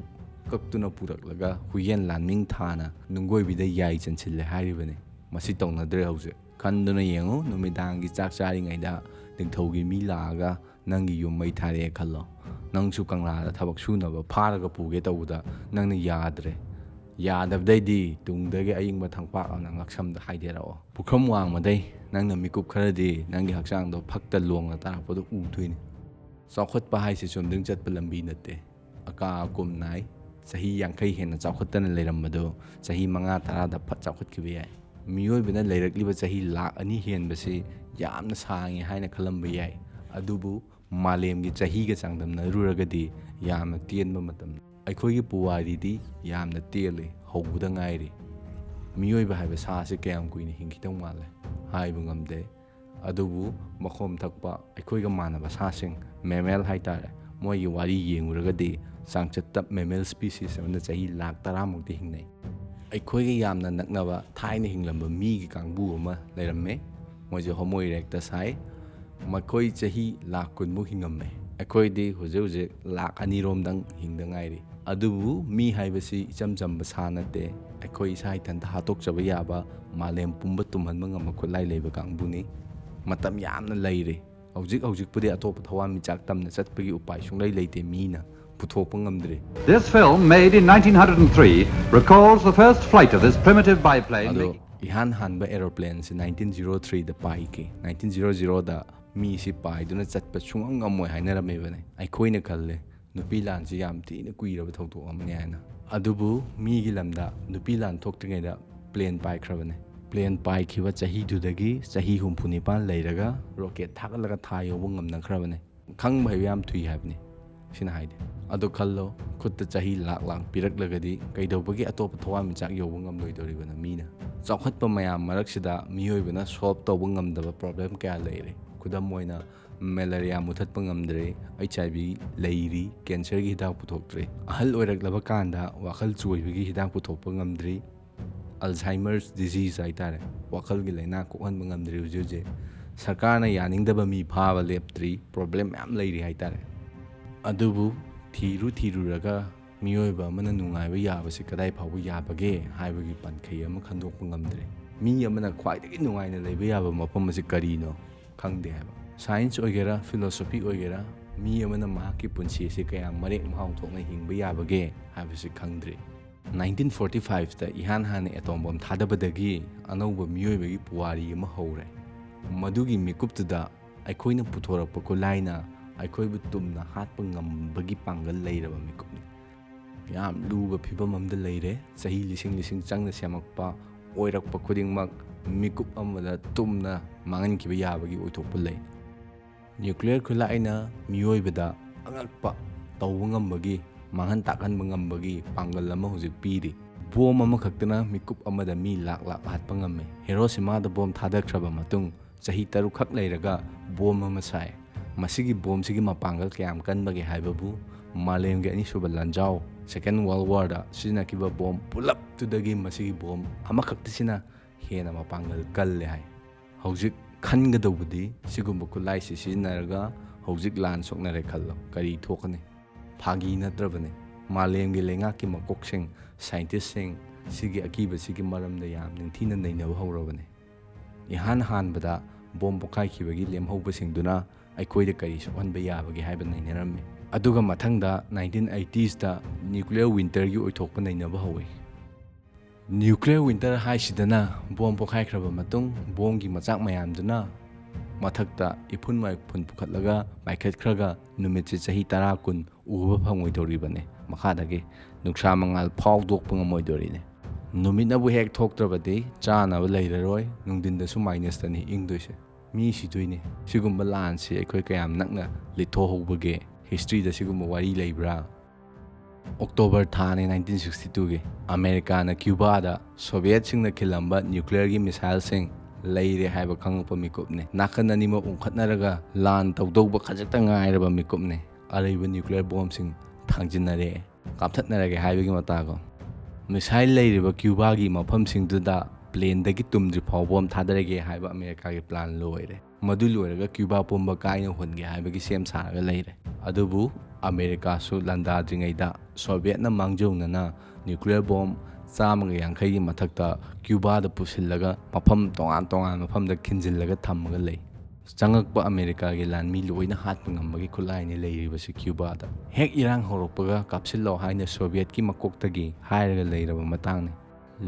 ꯀꯛꯇꯨꯅ ꯄꯨꯔꯛꯂꯒ ꯍꯨꯏꯌꯦꯟ ꯂꯥꯟꯃꯤꯡ ꯊꯥꯅ ꯅꯨꯡꯒꯣꯏꯕꯤꯗ ꯌꯥꯏ ꯆꯟꯁꯤꯜꯂꯦ ꯍꯥꯏꯔꯤꯕꯅꯤ꯫ ꯃꯁꯤ ꯇꯧꯅꯗ꯭ꯔꯦ ꯍꯧꯖꯤꯛ꯫ ꯈꯟꯗꯨꯅ ꯌꯦꯡꯉꯨ, ꯅꯨꯃꯤꯗꯥꯡꯒꯤ ꯆꯥꯛ ꯆꯥꯔꯤꯉꯩꯗ ꯅꯤꯡꯊꯧꯒꯤ ꯃꯤ ꯂꯥꯛꯑꯒ ꯅꯪꯒꯤ ꯌꯨꯝ ꯃꯩ ꯊꯥꯔꯛꯑꯦ ꯈꯜꯂꯣ꯫ ꯅꯪꯁꯨ ꯀꯪꯂꯥꯗ ꯊꯕꯛ ꯁꯨꯅꯕ ꯐꯥꯔꯒ ꯄꯨꯒꯦ ꯇꯧꯕꯗ ꯅꯪꯅ ꯌꯥꯗ꯭ꯔꯦ꯫ ꯌꯥꯗꯕꯗꯩꯗꯤ ꯇꯨꯡꯗꯒꯤ ꯑꯏꯪꯕ ꯊꯪꯄꯥꯛ ꯑꯃꯅ ꯉꯛꯁꯝꯗ ꯍꯥꯏꯗꯦꯔꯛꯑꯣ꯫ ꯄꯨꯈ꯭ꯔꯝ ꯋꯥꯡꯃꯗꯩ ꯅꯪꯅ ꯃꯤꯀꯨꯞ ꯈꯔꯗꯤ ꯅꯪꯒꯤ ꯍꯛꯆꯥꯡꯗꯣ ꯐꯛꯇ ꯂꯣꯡꯅ ꯇꯥꯔꯛꯄꯗꯣ ꯎꯗꯣꯏꯅꯤ꯫ ꯆꯥꯎꯈꯠꯄ ꯍꯥꯏꯁꯦ ꯆꯨꯝꯗ꯭ꯔꯤꯡ ꯆꯠꯄ ꯂꯝꯕꯤ ꯅꯠꯇꯦ꯫ ꯑꯀꯥ ꯑꯀꯨꯝ ꯅꯥꯏ꯫ ꯆꯍꯤ ꯌꯥꯡꯈꯩ ꯍꯦꯟꯅ ꯆꯥꯎꯈꯠꯇꯅ ꯂꯩꯔꯝꯕꯗꯨ ꯆꯍꯤ ꯃꯉꯥ ꯇꯔꯥꯗ ꯐꯠ ꯆꯥꯎꯈꯠꯈꯤꯕ ꯌꯥꯏ꯫ ꯃꯤꯑꯣꯏꯕꯅ ꯂꯩꯔꯛꯂꯤꯕ ꯆꯍꯤ ꯂꯥꯛ ꯑꯅꯤ ꯍꯦꯟꯕꯁꯤ ꯌꯥꯝꯅ ꯁꯥꯡꯉꯤ ꯍꯥꯏꯅ ꯈꯜꯂꯝꯕ ꯌꯥꯏ꯫ ꯑꯗꯨꯕꯨ ꯃꯥꯂꯦꯝꯒꯤ ꯆꯍꯤꯒ ꯆꯥꯡꯗꯝꯅꯔꯨꯔꯒꯗꯤ ꯌꯥꯝꯅ ꯇꯦꯟꯕ ꯃꯇꯝꯅꯤ꯫ ꯑꯩꯈꯣꯏꯒꯤ ꯄꯨꯋꯥꯔꯤꯗꯤ ꯌꯥꯝꯅ ꯇꯦꯜꯂꯤ, ꯍꯧꯕꯗ ꯉꯥꯏꯔꯤ꯫ ꯃꯤꯑꯣꯏꯕ ꯍꯥꯏꯕ ꯁꯥ ꯑꯁꯤ ꯀꯌꯥꯝ ꯀꯨꯏꯅ ꯍꯤꯡꯈꯤꯗꯧ ꯃꯥꯜꯂꯦ ꯍꯥꯏꯕ ꯉꯝꯗꯦ꯫ ꯑꯗꯨꯕꯨ ꯃꯈꯣꯝ ꯊꯛꯄ ꯑꯩꯈꯣꯏꯒ ꯃꯥꯟꯅꯕ ꯁꯥꯁꯤꯡ, mammal ꯍꯥꯏꯇꯥꯔꯦ, ꯃꯣꯏꯒꯤ ꯋꯥꯔꯤ ꯌꯦꯡꯂꯨꯔꯒꯗꯤ ꯆꯥꯡꯆꯠꯇ mammal species ꯑꯃꯅ ꯆꯍꯤ ꯂꯥꯛ ꯇꯔꯥꯃꯨꯛꯇꯤ ꯍꯤꯡꯅꯩ꯫ ꯑꯩꯈꯣꯏꯒ ꯌꯥꯝꯅ ꯅꯛꯅꯕ ꯊꯥꯏꯅ ꯍꯤꯡꯂꯝꯕ ꯃꯤꯒꯤ ꯀꯥꯡꯕꯨ ꯑꯃ ꯂꯩꯔꯝꯃꯦ꯫ ꯃꯣꯏꯁꯦ Homo erectus ꯍꯥꯏ꯫ ꯃꯈꯣꯏ ꯆꯍꯤ ꯂꯥꯛ ꯀꯨꯟꯃꯨꯛ ꯍꯤꯡꯉꯝꯃꯦ꯫ ꯑꯩꯈꯣꯏꯗꯤ ꯍꯧꯖꯤꯛ ꯍꯧꯖꯤꯛ ꯂꯥꯛ ꯑꯅꯤꯔꯣꯝꯗꯪ ꯍꯤꯡꯗ ꯉꯥꯏꯔꯤ꯫ ꯑꯗꯨꯕꯨ ꯃꯤ ꯍꯥꯏꯕꯁꯤ ꯏꯆꯝ ꯆꯝꯕ ꯁꯥ ꯅꯠꯇꯦ꯫ ꯑꯩꯈꯣꯏ ꯏꯁꯥ ꯏꯊꯟꯇ ꯍꯥꯠꯇꯣꯛꯆꯕ ꯌꯥꯕ ꯃꯥꯂꯦꯝ ꯄꯨꯝꯕ ꯇꯨꯝꯍꯟꯕ ꯉꯝꯕ ꯈꯨꯠꯂꯥꯏ ꯂꯩꯕ ꯀꯥꯡꯕꯨꯅꯤ꯫ ꯃꯇꯝ ꯌꯥꯝꯅ ꯂꯩꯔꯤ꯫ ꯍꯧꯖꯤꯛ ꯍꯧꯖꯤꯛꯄꯨꯗꯤ ꯑꯇꯣꯞꯄ ꯊꯋꯥꯟꯃꯤꯆꯥꯛ ꯇꯝꯅ ꯆꯠꯄꯒꯤ ꯎꯄꯥꯏ ꯁꯨꯡꯂꯩ ꯂꯩꯇꯦ, ꯃꯤꯅ ꯄꯨꯊꯣꯛꯄ ꯉꯝꯗ꯭ꯔꯤ꯫ This film, made in nineteen hundred and three, recalls the first flight of this primitive biplane. ꯑꯗꯣ making- ꯏꯍꯥꯟ ꯍꯥꯟꯕ aeroplane ꯁꯤ nineteen zero three ꯗ ꯄꯥꯏꯈꯤ꯫ Nineteen zero zero ꯗ ꯃꯤꯁꯤ ꯄꯥꯏꯗꯨꯅ ꯆꯠꯄ ꯁꯨꯡꯉꯝ ꯉꯝꯃꯣꯏ ꯍꯥꯏꯅꯔꯝꯃꯤꯕꯅꯤ꯫ ꯑꯩꯈꯣꯏꯅ ꯈꯜꯂꯦ ꯅꯨꯄꯤ ꯂꯥꯟꯁꯤ ꯌꯥꯝ ꯊꯤꯅ ꯀꯨꯏꯔꯕ ꯊꯧꯗꯣꯛ ꯑꯃꯅꯤ ꯍꯥꯏꯅ꯫ ꯑꯗꯨꯕꯨ ꯃꯤꯒꯤ ꯂꯝꯗ ꯅꯨꯄꯤ ꯂꯥꯟ ꯊꯣꯛꯇ꯭ꯔꯤꯉꯩꯗ plane ꯄꯥꯏꯈ꯭ꯔꯕꯅꯤ꯫ Plane ꯄꯥꯏꯈꯤꯕ ꯆꯍꯤꯗꯨꯗꯒꯤ ꯆꯍꯤ ꯍꯨꯝꯐꯨ ꯅꯤꯄꯥꯟ ꯂꯩꯔꯒ rocket ꯊꯥꯒꯠꯂꯒ ꯊꯥ ꯌꯧꯕ ꯉꯝꯅꯈ꯭ꯔꯕꯅꯤ꯫ ꯈꯪꯕ ꯍꯩꯕ ꯌꯥꯝ ꯊꯨꯏ ꯍꯥꯏꯕꯅꯤ꯫ ꯁꯤꯅ ꯍꯥꯏꯗꯤ, ꯑꯗꯣ ꯈꯜꯂꯣ, ꯈꯨꯠꯇ ꯆꯍꯤ ꯂꯥꯛ ꯂꯥꯛ ꯄꯤꯔꯛꯂꯒꯗꯤ ꯀꯩꯗꯧꯕꯒꯤ ꯑꯇꯣꯞꯄ ꯊꯋꯥꯟꯃꯤꯆꯥꯛ ꯌꯧꯕ ꯉꯝꯂꯣꯏꯗꯧꯔꯤꯕꯅꯣ ꯃꯤꯅ? ꯆꯥꯎꯈꯠꯄ ꯃꯌꯥꯝ ꯃꯔꯛꯁꯤꯗ ꯃꯤꯑꯣꯏꯕꯅ solve ꯇꯧꯕ ꯉꯝꯗꯕ problem ꯀꯌꯥ ꯂꯩꯔꯦ꯫ ꯈꯨꯗꯝ ꯑꯣꯏꯅ, malaria ꯃꯨꯊꯠꯄ ꯉꯝꯗ꯭ꯔꯦ, HIV ꯂꯩꯔꯤ, cancerꯒꯤ ꯍꯤꯗꯥꯛ ꯄꯨꯊꯣꯛꯇ꯭ꯔꯦ, ꯑꯍꯜ ꯑꯣꯏꯔꯛꯂꯕ ꯀꯥꯟꯗ ꯋꯥꯈꯜ ꯆꯣꯏꯕꯒꯤ ꯍꯤꯗꯥꯛ ꯄꯨꯊꯣꯛꯄ ꯉꯝꯗ꯭ꯔꯤ, Alzheimer's disease ꯍꯥꯏꯇꯥꯔꯦ, ꯋꯥꯈꯜꯒꯤ ꯂꯥꯏꯅꯥ ꯀꯣꯛꯍꯟꯕ ꯉꯝꯗ꯭ꯔꯤ ꯍꯧꯖꯤꯛ ꯍꯧꯖꯤꯛ꯫ ꯁꯔꯀꯥꯔꯅ ꯌꯥꯅꯤꯡꯗꯕ ꯃꯤ ꯐꯥꯕ ꯂꯦꯞꯇ꯭ꯔꯤ, problem ꯃꯌꯥꯝ ꯂꯩꯔꯤ ꯍꯥꯏꯇꯥꯔꯦ꯫ ꯑꯗꯨꯕꯨ ꯊꯤꯔꯨ ꯊꯤꯔꯨꯔꯒ ꯃꯤꯑꯣꯏꯕ ꯑꯃꯅ ꯅꯨꯡꯉꯥꯏꯕ ꯌꯥꯕꯁꯤ ꯀꯗꯥꯏ ꯐꯥꯎꯕ ꯌꯥꯕꯒꯦ ꯍꯥꯏꯕꯒꯤ ꯄꯟꯈꯩ ꯑꯃ ꯈꯟꯗꯣꯛꯄ ꯉꯝꯗ꯭ꯔꯦ꯫ ꯃꯤ ꯑꯃꯅ ꯈ꯭ꯋꯥꯏꯗꯒꯤ ꯅꯨꯡꯉꯥꯏꯅ ꯂꯩꯕ ꯌꯥꯕ ꯃꯐꯝ ꯑꯁꯤ ꯀꯔꯤꯅꯣ ꯈꯪꯗꯦ ꯍꯥꯏꯕ꯫ Science ꯑꯣꯏꯒꯦꯔꯥ, philosophy ꯑꯣꯏꯒꯦꯔꯥ, ꯃꯤ ꯑꯃꯅ ꯃꯍꯥꯛꯀꯤ ꯄꯨꯟꯁꯤ ꯑꯁꯤ ꯀꯌꯥꯝ ꯃꯔꯦꯛ ꯃꯍꯥꯎ ꯊꯣꯛꯅ ꯍꯤꯡꯕ ꯌꯥꯕꯒꯦ ꯍꯥꯏꯕꯁꯤ ꯈꯪꯗ꯭ꯔꯤ꯫ Nineteen forty fiveꯇ ꯏꯍꯥꯟ ꯍꯥꯟꯅ atom bomb ꯊꯥꯗꯕꯗꯒꯤ ꯑꯅꯧꯕ ꯃꯤꯑꯣꯏꯕꯒꯤ ꯄꯨꯋꯥꯔꯤ ꯑꯃ ꯍꯧꯔꯦ꯫ ꯃꯗꯨꯒꯤ ꯃꯤꯀꯨꯞꯇꯨꯗ ꯑꯩꯈꯣꯏꯅ ꯄꯨꯊꯣꯔꯛꯄ ꯈꯨꯠꯂꯥꯏꯅ ꯑꯩꯈꯣꯏꯕꯨ ꯇꯨꯝꯅ ꯍꯥꯠꯄ ꯉꯝꯕꯒꯤ ꯄꯥꯡꯒꯜ ꯂꯩꯔꯕ ꯃꯤꯀꯨꯞꯅꯤ꯫ ꯌꯥꯝ ꯂꯨꯕ ꯐꯤꯕꯝ ꯑꯃꯗ ꯂꯩꯔꯦ꯫ ꯆꯍꯤ ꯂꯤꯁꯤꯡ ꯂꯤꯁꯤꯡ ꯆꯪꯅ ꯁꯦꯝꯃꯛꯄ ꯑꯣꯏꯔꯛꯄ ꯈꯨꯗꯤꯡꯃꯛ ꯃꯤꯀꯨꯞ ꯑꯃꯗ ꯇꯨꯝꯅ ꯃꯥꯡꯍꯟꯈꯤꯕ ꯌꯥꯕꯒꯤ ꯑꯣꯏꯊꯣꯛꯄ ꯂꯩ꯫ ꯅ꯭ꯌꯨꯀ꯭ꯂꯤꯌꯔ ꯈꯨꯠꯂꯥꯏꯅ ꯃꯤꯑꯣꯏꯕꯗ ꯑꯉꯛꯄ ꯇꯧꯕ ꯉꯝꯕꯒꯤ, ꯃꯥꯡꯍꯟ ꯇꯥꯛꯍꯟꯕ ꯉꯝꯕꯒꯤ ꯄꯥꯡꯒꯜ ꯑꯃ ꯍꯧꯖꯤꯛ ꯄꯤꯔꯤ꯫ ꯕꯣꯝ ꯑꯃꯈꯛꯇꯅ ꯃꯤꯀꯨꯞ ꯑꯃꯗ ꯃꯤ ꯂꯥꯛ ꯂꯥꯛ ꯍꯥꯠꯄ ꯉꯝꯃꯤ꯫ ꯍꯤꯔꯣꯁꯤꯃꯥꯗ ꯕꯣꯝ ꯊꯥꯗꯈ꯭ꯔꯕ ꯃꯇꯨꯡ ꯆꯍꯤ ꯇꯔꯨꯛꯈꯛ ꯂꯩꯔꯒ ꯕꯣꯝ ꯑꯃ ꯁꯥꯏ꯫ ꯃꯁꯤꯒꯤ ꯕꯣꯝꯁꯤꯒꯤ ꯃꯄꯥꯡꯒꯜ ꯀꯌꯥꯝ ꯀꯟꯕꯒꯦ ꯍꯥꯏꯕꯕꯨ ꯃꯥꯂꯦꯝꯒꯤ ꯑꯅꯤꯁꯨꯕ ꯂꯥꯟꯖꯥꯎ, Second World War ꯗ ꯁꯤꯖꯤꯟꯅꯈꯤꯕ ꯕꯣꯝ ꯄꯨꯂꯞꯇꯨꯗꯒꯤ ꯃꯁꯤꯒꯤ ꯕꯣꯝ ꯑꯃꯈꯛꯇꯁꯤꯅ ꯍꯦꯟꯅ ꯃꯄꯥꯡꯒꯜ ꯀꯜꯂꯦ ꯍꯥꯏ꯫ ꯍꯧꯖꯤꯛ ꯈꯟꯒꯗꯧꯕꯗꯤ ꯁꯤꯒꯨꯝꯕ ꯈꯨꯠꯂꯥꯏꯁꯤ ꯁꯤꯖꯤꯟꯅꯔꯒ ꯍꯧꯖꯤꯛ ꯂꯥꯟ ꯁꯣꯛꯅꯔꯦ ꯈꯜꯂꯣ, ꯀꯔꯤ ꯊꯣꯛꯀꯅꯤ? ꯐꯥꯒꯤ ꯅꯠꯇ꯭ꯔꯕꯅꯤ꯫ ꯃꯥꯂꯦꯝꯒꯤ ꯂꯩꯉꯥꯛꯀꯤ ꯃꯀꯣꯛꯁꯤꯡ, ꯁꯥꯏꯟꯇꯤꯁꯁꯤꯡ ꯁꯤꯒꯤ ꯑꯀꯤꯕꯁꯤꯒꯤ ꯃꯔꯝꯗ ꯌꯥꯝ ꯅꯤꯡꯊꯤꯅ ꯅꯩꯅꯕ ꯍꯧꯔꯕꯅꯤ꯫ ꯏꯍꯥꯟ ꯍꯥꯟꯕꯗ ꯕꯣꯝ ꯄꯣꯈꯥꯏꯈꯤꯕꯒꯤ ꯂꯦꯝꯍꯧꯕꯁꯤꯡꯗꯨꯅ ꯑꯩꯈꯣꯏꯗ ꯀꯔꯤ ꯁꯣꯛꯍꯟꯕ ꯌꯥꯕꯒꯦ ꯍꯥꯏꯕ ꯅꯩꯅꯔꯝꯃꯤ꯫ ꯑꯗꯨꯒ ꯃꯊꯪꯗ nineteen eighties ꯇ ꯅ꯭ꯌꯨꯀ꯭ꯂꯤꯌꯔ ꯋꯤꯟꯇꯔꯒꯤ ꯑꯣꯏꯊꯣꯛꯄ ꯅꯩꯅꯕ ꯍꯧꯏ꯫ ꯅ꯭ꯌꯨꯀ꯭ꯂꯤꯌꯔ ꯋꯤꯟꯇꯔ ꯍꯥꯏꯁꯤꯗꯅ ꯕꯣꯝ ꯄꯣꯈꯥꯏꯈ꯭ꯔꯕ ꯃꯇꯨꯡ ꯕꯣꯝꯒꯤ ꯃꯆꯥꯛ ꯃꯌꯥꯝꯗꯨꯅ ꯃꯊꯛꯇ ꯏꯐꯨꯟ ꯋꯥꯏꯐꯨꯟ ꯄꯨꯈꯠꯂꯒ ꯄꯥꯏꯈꯠꯈ꯭ꯔꯒ ꯅꯨꯃꯤꯠꯁꯦ ꯆꯍꯤ ꯇꯔꯥ ꯀꯨꯟ ꯎꯕ ꯐꯪꯉꯣꯏꯗꯧꯔꯤꯕꯅꯤ꯫ ꯃꯈꯥꯗꯒꯤ ꯅꯨꯡꯁꯥ ꯃꯉꯥꯜ ꯐꯥꯎꯗꯣꯛꯄ ꯉꯝꯃꯣꯏꯗꯧꯔꯤꯅꯤ꯫ ꯅꯨꯃꯤꯠꯅꯕꯨ ꯍꯦꯛ ꯊꯣꯛꯇ꯭ꯔꯕꯗꯤ ꯆꯥꯅꯕ ꯂꯩꯔꯔꯣꯏ, ꯅꯨꯡꯊꯤꯟꯗꯁꯨ ꯃꯥꯏꯅꯁꯇꯅꯤ ꯏꯪꯗꯣꯏꯁꯦ꯫ ꯃꯤ ꯁꯤꯗꯣꯏꯅꯤ꯫ ꯁꯤꯒꯨꯝꯕ ꯂꯥꯟꯁꯤ ꯑꯩꯈꯣꯏ ꯀꯌꯥꯝ ꯅꯛꯅ ꯂꯤꯠꯊꯣꯛꯍꯧꯕꯒꯦ? ꯍꯤꯁꯇ꯭ꯔꯤꯗ ꯁꯤꯒꯨꯝꯕ ꯋꯥꯔꯤ ꯂꯩꯕ꯭ꯔꯥ? ꯑꯣꯛꯇꯣꯕꯔ ꯊꯥꯅꯤ nineteen sixty two ꯒꯤ꯫ ꯑꯃꯦꯔꯤꯀꯥꯅ ꯀ꯭ꯌꯨꯕꯥꯗ ꯁꯣꯚꯤꯌꯦꯠꯁꯤꯡꯅ ꯈꯤꯜꯂꯝꯕ ꯅ꯭ꯌꯨꯀ꯭ꯂꯤꯌꯔꯒꯤ ꯃꯤꯁꯥꯏꯜꯁꯤꯡ ꯂꯩꯔꯦ ꯍꯥꯏꯕ ꯈꯪꯂꯛꯄ ꯃꯤꯀꯨꯞꯅꯤ꯫ ꯅꯥꯀꯟ ꯑꯅꯤꯃꯛ ꯎꯪꯈꯠꯅꯔꯒ ꯂꯥꯟ ꯇꯧꯗꯧꯕ ꯈꯖꯤꯛꯇ ꯉꯥꯏꯔꯕ ꯃꯤꯀꯨꯞꯅꯤ꯫ ꯑꯔꯩꯕ ꯅ꯭ꯌꯨꯀ꯭ꯂꯤꯌꯔ ꯕꯣꯝꯁꯤꯡ ꯊꯥꯡꯖꯤꯟꯅꯔꯦ, ꯀꯥꯞꯊꯠꯅꯔꯒꯦ ꯍꯥꯏꯕꯒꯤ ꯃꯇꯥꯒꯨꯝ꯫ ꯃꯤꯁꯥꯏꯜ ꯂꯩꯔꯤꯕ ꯀ꯭ꯌꯨꯕꯥꯒꯤ ꯃꯐꯝꯁꯤꯡꯗꯨꯗ ꯄ꯭ꯂꯦꯟꯗꯒꯤ ꯇꯨꯝꯗ꯭ꯔꯤ ꯐꯥꯎ ꯕꯣꯝ ꯊꯥꯗꯔꯒꯦ ꯍꯥꯏꯕ ꯑꯃꯦꯔꯤꯀꯥꯒꯤ ꯄ꯭ꯂꯥꯟ ꯂꯣꯏꯔꯦ꯫ ꯃꯗꯨ ꯂꯣꯏꯔꯒ ꯀ꯭ꯌꯨꯕꯥ ꯄꯨꯝꯕ ꯀꯥꯏꯅ ꯍꯨꯟꯒꯦ ꯍꯥꯏꯕꯒꯤ ꯁꯦꯝ ꯁꯥꯔꯒ ꯂꯩꯔꯦ꯫ ꯑꯗꯨꯕꯨ ꯑꯃꯦꯔꯤꯀꯥꯁꯨ ꯂꯥꯟꯗꯥꯗ꯭ꯔꯤꯉꯩꯗ ꯁꯣꯚꯤꯌꯦꯠꯅ ꯃꯥꯡꯖꯧꯅꯅ ꯅ꯭ꯌꯨꯀ꯭ꯂꯤꯌꯔ ꯕꯣꯝ ꯆꯥꯝꯃꯒ ꯌꯥꯡꯈꯩꯒꯤ ꯃꯊꯛꯇ ꯀ꯭ꯌꯨꯕꯥꯗ ꯄꯨꯁꯤꯜꯂꯒ ꯃꯐꯝ ꯇꯣꯉꯥꯟ ꯇꯣꯉꯥꯟꯕ ꯃꯐꯝꯗ ꯈꯤꯟꯖꯤꯜꯂꯒ ꯊꯝꯃꯒ ꯂꯩ꯫ ꯆꯪꯉꯛꯄ ꯑꯃꯦꯔꯤꯀꯥꯒꯤ ꯂꯥꯟꯃꯤ ꯂꯣꯏꯅ ꯍꯥꯠꯄ ꯉꯝꯕꯒꯤ ꯈꯨꯠꯂꯥꯏꯅꯤ ꯂꯩꯔꯤꯕꯁꯤ ꯀ꯭ꯌꯨꯕꯥꯗ꯫ ꯍꯦꯛ ꯏꯔꯥꯡ ꯍꯧꯔꯛꯄꯒ ꯀꯥꯞꯁꯤꯜꯂꯣ ꯍꯥꯏꯅ ꯁꯣꯚꯤꯌꯦꯠꯀꯤ ꯃꯀꯣꯛꯇꯒꯤ ꯍꯥꯏꯔꯒ ꯂꯩꯔꯕ ꯃꯇꯥꯡꯅꯤ꯫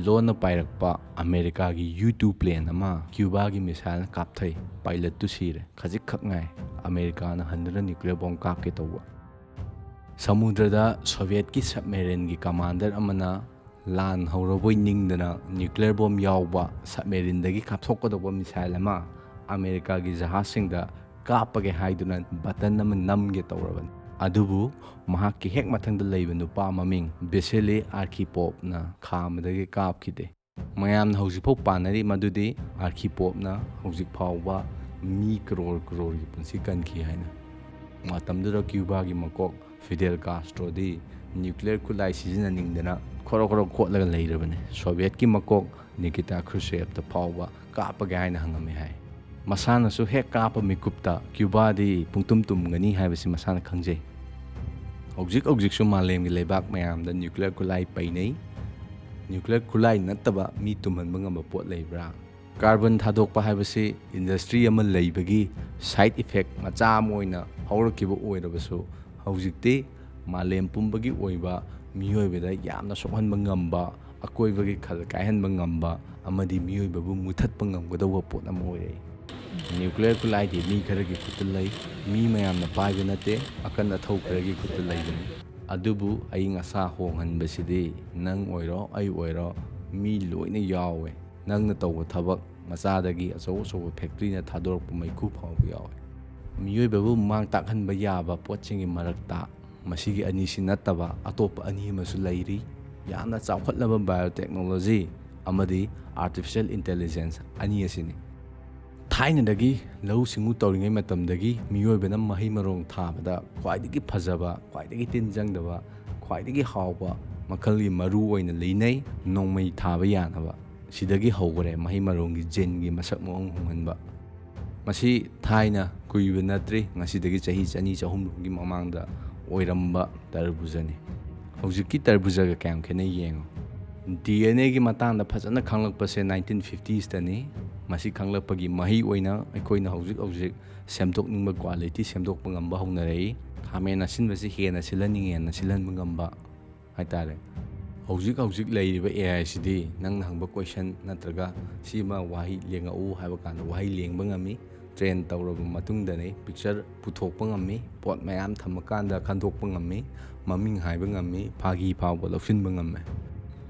ꯂꯣꯟꯅ ꯄꯥꯏꯔꯛꯄ ꯑꯃꯦꯔꯤꯀꯥꯒꯤ ꯌꯨ ꯇꯨ ꯄ꯭ꯂꯦꯟ ꯑꯃ ꯀ꯭ꯌꯨꯕꯥꯒꯤ ꯃꯤꯁꯥꯏꯜꯅ ꯀꯥꯞꯊꯩ꯫ ꯄꯥꯏꯂꯠꯇꯨ ꯁꯤꯔꯦ꯫ ꯈꯖꯤꯛꯈꯛ ꯉꯥꯏ ꯑꯃꯦꯔꯤꯀꯥꯅ ꯍꯟꯗꯨꯅ ꯅ꯭ꯌꯨꯀ꯭ꯂꯤꯌꯔ ꯕꯣꯝ ꯀꯥꯞꯀꯦ ꯇꯧꯕ꯫ ꯁꯃꯨꯗ꯭ꯔꯗ ꯁꯣꯚꯤꯌꯦꯠꯀꯤ ꯁꯕꯃꯦꯔꯤꯟꯒꯤ ꯀꯃꯥꯟꯗꯔ ꯑꯃꯅ ꯂꯥꯟ ꯍꯧꯔꯕꯣꯏ ꯅꯤꯡꯗꯅ ꯅ꯭ꯌꯨꯀ꯭ꯂꯤꯌꯔ ꯕꯣꯝ ꯌꯥꯎꯕ ꯁꯕꯃꯦꯔꯤꯟꯗꯒꯤ ꯀꯥꯞꯊꯣꯛꯀꯗꯧꯕ ꯃꯤꯁꯥꯏꯜ ꯑꯃ ꯑꯃꯦꯔꯤꯀꯥꯒꯤ ꯖꯍꯥꯖꯁꯤꯡꯗ ꯀꯥꯞꯄꯒꯦ ꯍꯥꯏꯗꯨꯅ ꯕꯇꯟ ꯑꯃ ꯅꯝꯒꯦ ꯇꯧꯔꯕꯅꯤ꯫ ꯑꯗꯨꯕꯨ ꯃꯍꯥꯛꯀꯤ ꯍꯦꯛ ꯃꯊꯪꯗ ꯂꯩꯕ ꯅꯨꯄꯥ ꯃꯃꯤꯡ ꯕꯦꯁꯤꯂꯤ ꯑꯥꯔꯀꯤꯄꯣꯞꯅ ꯈꯥꯝꯕꯗꯒꯤ ꯀꯥꯞꯈꯤꯗꯦ꯫ ꯃꯌꯥꯝꯅ ꯍꯧꯖꯤꯛꯐꯥꯎ ꯄꯥꯅꯔꯤ ꯃꯗꯨꯗꯤ ꯑꯥꯔꯀꯤꯄꯣꯞꯅ ꯍꯧꯖꯤꯛ ꯐꯥꯎꯕ ꯃꯤ ꯀꯔꯣꯔ ꯀꯔꯣꯔꯒꯤ ꯄꯨꯟꯁꯤ ꯀꯟꯈꯤ ꯍꯥꯏꯅ꯫ ꯃꯇꯝꯗꯨꯗ ꯀ꯭ꯌꯨꯕꯥꯒꯤ ꯃꯀꯣꯛ ꯐꯤꯗꯦꯜ ꯀꯥꯁꯇ꯭ꯔꯣꯗꯤ ꯅ꯭ꯌꯨꯀ꯭ꯂꯤꯌꯔ ꯈꯨꯠꯂꯥꯏ ꯁꯤꯖꯤꯟꯅꯅꯤꯡꯗꯅ ꯈꯣꯔꯣ ꯈꯣꯔꯣ ꯈꯣꯠꯂꯒ ꯂꯩꯔꯕꯅꯤ꯫ ꯁꯣꯚꯤꯌꯦꯠꯀꯤ ꯃꯀꯣꯛ ꯅꯤꯀꯤꯇꯥ ꯈ꯭ꯔꯨꯁꯦꯞꯇ ꯐꯥꯎꯕ ꯀꯥꯞꯄꯒꯦ ꯍꯥꯏꯅ ꯍꯪꯉꯝꯃꯤ ꯍꯥꯏ꯫ ꯃꯁꯥꯅꯁꯨ ꯍꯦꯛ ꯀꯥꯞꯄ ꯃꯤꯀꯨꯞꯇ ꯀ꯭ꯌꯨꯕꯥꯗꯤ ꯄꯨꯡꯇꯨꯝ ꯇꯨꯝꯒꯅꯤ ꯍꯥꯏꯕꯁꯤ ꯃꯁꯥꯅ ꯈꯪꯖꯩ꯫ ꯍꯧꯖꯤꯛ ꯍꯧꯖꯤꯛꯁꯨ ꯃꯥꯂꯦꯝꯒꯤ ꯂꯩꯕꯥꯛ ꯃꯌꯥꯝꯗ ꯅ꯭ꯌꯨꯀ꯭ꯂꯤꯌꯔ ꯈꯨꯠꯂꯥꯏ ꯄꯩꯅꯩ꯫ ꯅ꯭ꯌꯨꯀ꯭ꯂꯤꯌꯔ ꯈꯨꯠꯂꯥꯏ ꯅꯠꯇꯕ ꯃꯤ ꯇꯨꯝꯍꯟꯕ ꯉꯝꯕ ꯄꯣꯠ ꯂꯩꯕ꯭ꯔꯥ? ꯀꯥꯔꯕꯟ ꯊꯥꯗꯣꯛꯄ ꯍꯥꯏꯕꯁꯤ ꯏꯟꯗꯁꯇ꯭ꯔꯤ ꯑꯃ ꯂꯩꯕꯒꯤ ꯁꯥꯏꯠ ꯏꯐꯦꯛ ꯃꯆꯥ ꯑꯃ ꯑꯣꯏꯅ ꯍꯧꯔꯛꯈꯤꯕ ꯑꯣꯏꯔꯕꯁꯨ, ꯍꯧꯖꯤꯛꯇꯤ ꯃꯥꯂꯦꯝ ꯄꯨꯝꯕꯒꯤ ꯑꯣꯏꯕ ꯃꯤꯑꯣꯏꯕꯗ ꯌꯥꯝꯅ ꯁꯣꯛꯍꯟꯕ ꯉꯝꯕ, ꯑꯀꯣꯏꯕꯒꯤ ꯈꯜ ꯀꯥꯏꯍꯟꯕ ꯉꯝꯕ ꯑꯃꯗꯤ ꯃꯤꯑꯣꯏꯕꯕꯨ ꯃꯨꯊꯠꯄ ꯉꯝꯒꯗꯧꯕ ꯄꯣꯠ ꯑꯃ ꯑꯣꯏꯔꯛꯏ꯫ ꯅ꯭ꯌꯨꯀ꯭ꯂꯤꯌꯔ ꯈꯨꯠꯂꯥꯏꯗꯤ ꯃꯤ ꯈꯔꯒꯤ ꯈꯨꯠꯇ ꯂꯩ, ꯃꯤ ꯃꯌꯥꯝꯅ ꯄꯥꯏꯕ ꯅꯠꯇꯦ, ꯑꯀꯟ ꯑꯊꯧ ꯈꯔꯒꯤ ꯈꯨꯠꯇ ꯂꯩꯕꯅꯤ꯫ ꯑꯗꯨꯕꯨ ꯑꯏꯪ ꯑꯁꯥ ꯍꯣꯡꯍꯟꯕꯁꯤꯗꯤ ꯅꯪ ꯑꯣꯏꯔꯣ, ꯑꯩ ꯑꯣꯏꯔꯣ, ꯃꯤ ꯂꯣꯏꯅ ꯌꯥꯎꯋꯦ꯫ ꯅꯪꯅ ꯇꯧꯕ ꯊꯕꯛ ꯃꯆꯥꯗꯒꯤ ꯑꯆꯧ ꯑꯆꯧꯕ ꯐꯦꯛꯇ꯭ꯔꯤꯅ ꯊꯥꯗꯣꯔꯛꯄ ꯃꯩꯈꯨ ꯐꯥꯎꯕ ꯌꯥꯎꯋꯦ꯫ ꯃꯤꯑꯣꯏꯕꯕꯨ ꯃꯥꯡ ꯇꯥꯛꯍꯟꯕ ꯌꯥꯕ ꯄꯣꯠꯁꯤꯡꯒꯤ ꯃꯔꯛꯇ ꯃꯁꯤꯒꯤ ꯑꯅꯤꯁꯤ ꯅꯠꯇꯕ ꯑꯇꯣꯞꯄ ꯑꯅꯤ ꯑꯃꯁꯨ ꯂꯩꯔꯤ꯫ ꯌꯥꯝꯅ ꯆꯥꯎꯈꯠꯂꯕ ꯕꯥꯏꯑꯣꯇꯦꯛꯅꯣꯂꯣꯖꯤ ꯑꯃꯗꯤ ꯑꯥꯔꯇꯤꯐꯤꯁꯤꯌꯦꯜ ꯏꯟꯇꯦꯂꯤꯖꯦꯟꯁ ꯑꯅꯤ ꯑꯁꯤꯅꯤ꯫ ꯊꯥꯏꯅꯗꯒꯤ ꯂꯧꯎ ꯁꯤꯡꯎ ꯇꯧꯔꯤꯉꯩ ꯃꯇꯝꯗꯒꯤ ꯃꯤꯑꯣꯏꯕꯅ ꯃꯍꯩ ꯃꯔꯣꯡ ꯊꯥꯕꯗ ꯈ꯭ꯋꯥꯏꯗꯒꯤ ꯐꯖꯕ, ꯈ꯭ꯋꯥꯏꯗꯒꯤ ꯇꯤꯟ ꯆꯪꯗꯕ, ꯈ꯭ꯋꯥꯏꯗꯒꯤ ꯍꯥꯎꯕ ꯃꯈꯜꯒꯤ ꯃꯔꯨ ꯑꯣꯏꯅ ꯂꯩꯅꯩ ꯅꯣꯡꯃꯩ ꯊꯥꯕ ꯌꯥꯅꯕ꯫ ꯁꯤꯗꯒꯤ ꯍꯧꯈꯔꯦ ꯃꯍꯩ ꯃꯔꯣꯡꯒꯤ ꯖꯦꯟꯒꯤ ꯃꯁꯛ ꯃꯑꯣꯡ ꯍꯣꯡꯍꯟꯕ꯫ ꯃꯁꯤ ꯊꯥꯏꯅ ꯀꯨꯏꯕ ꯅꯠꯇ꯭ꯔꯤ, ꯉꯁꯤꯗꯒꯤ ꯆꯍꯤ ꯆꯅꯤ ꯆꯍꯨꯝꯒꯤ ꯃꯃꯥꯡꯗ ꯑꯣꯏꯔꯝꯕ ꯇꯔꯕꯨꯖꯅꯤ꯫ ꯍꯧꯖꯤꯛꯀꯤ ꯇꯔꯕꯨꯖꯒ ꯀꯌꯥꯝ ꯈꯦꯠꯅꯩ ꯌꯦꯡꯉꯨ꯫ ꯗꯤ ꯑꯦꯟ ꯑꯦꯒꯤ ꯃꯇꯥꯡꯗ ꯐꯖꯅ ꯈꯪꯂꯛꯄꯁꯦ ꯅꯥꯏꯟꯇꯤꯟ ꯐꯤꯐꯇꯤꯁꯇꯅꯤ꯫ ꯃꯁꯤ ꯈꯪꯂꯛꯄꯒꯤ ꯃꯍꯩ ꯑꯣꯏꯅ ꯑꯩꯈꯣꯏꯅ ꯍꯧꯖꯤꯛ ꯍꯧꯖꯤꯛ ꯁꯦꯝꯗꯣꯛꯅꯤꯡꯕ ꯀ꯭ꯋꯥꯂꯤꯇꯤ ꯁꯦꯝꯗꯣꯛꯄ ꯉꯝꯕ ꯍꯧꯅꯔꯛꯏ꯫ ꯈꯥꯃꯦꯟ ꯑꯁꯤꯟꯕꯁꯤ ꯍꯦꯟꯅ ꯁꯤꯜꯍꯟꯅꯤꯡꯉꯦꯅ ꯁꯤꯜꯍꯟꯕ ꯉꯝꯕ ꯍꯥꯏꯇꯥꯔꯦ꯫ ꯍꯧꯖꯤꯛ ꯍꯧꯖꯤꯛ ꯂꯩꯔꯤꯕ ꯑꯦ ꯑꯥꯏ ꯁꯤꯗꯤ ꯅꯪꯅ ꯍꯪꯕ ꯀꯣꯏꯁꯟ ꯅꯠꯇ꯭ꯔꯒ ꯁꯤꯃ ꯋꯥꯍꯩ ꯂꯦꯡꯉꯛꯎ ꯍꯥꯏꯕ ꯀꯥꯟꯗ ꯋꯥꯍꯩ ꯂꯦꯡꯕ ꯉꯝꯃꯤ꯫ ꯇ꯭ꯔꯦꯟ ꯇꯧꯔꯕ ꯃꯇꯨꯡꯗꯅꯤ ꯄꯤꯛꯆꯔ ꯄꯨꯊꯣꯛꯄ ꯉꯝꯃꯤ, ꯄꯣꯠ ꯃꯌꯥꯝ ꯊꯝꯃꯀꯥꯟꯗ ꯈꯟꯗꯣꯛꯄ ꯉꯝꯃꯤ, ꯃꯃꯤꯡ ꯍꯥꯏꯕ ꯉꯝꯃꯤ, ꯐꯥꯒꯤ ꯐꯥꯎꯕ ꯂꯧꯁꯤꯟꯕ ꯉꯝꯃꯦ꯫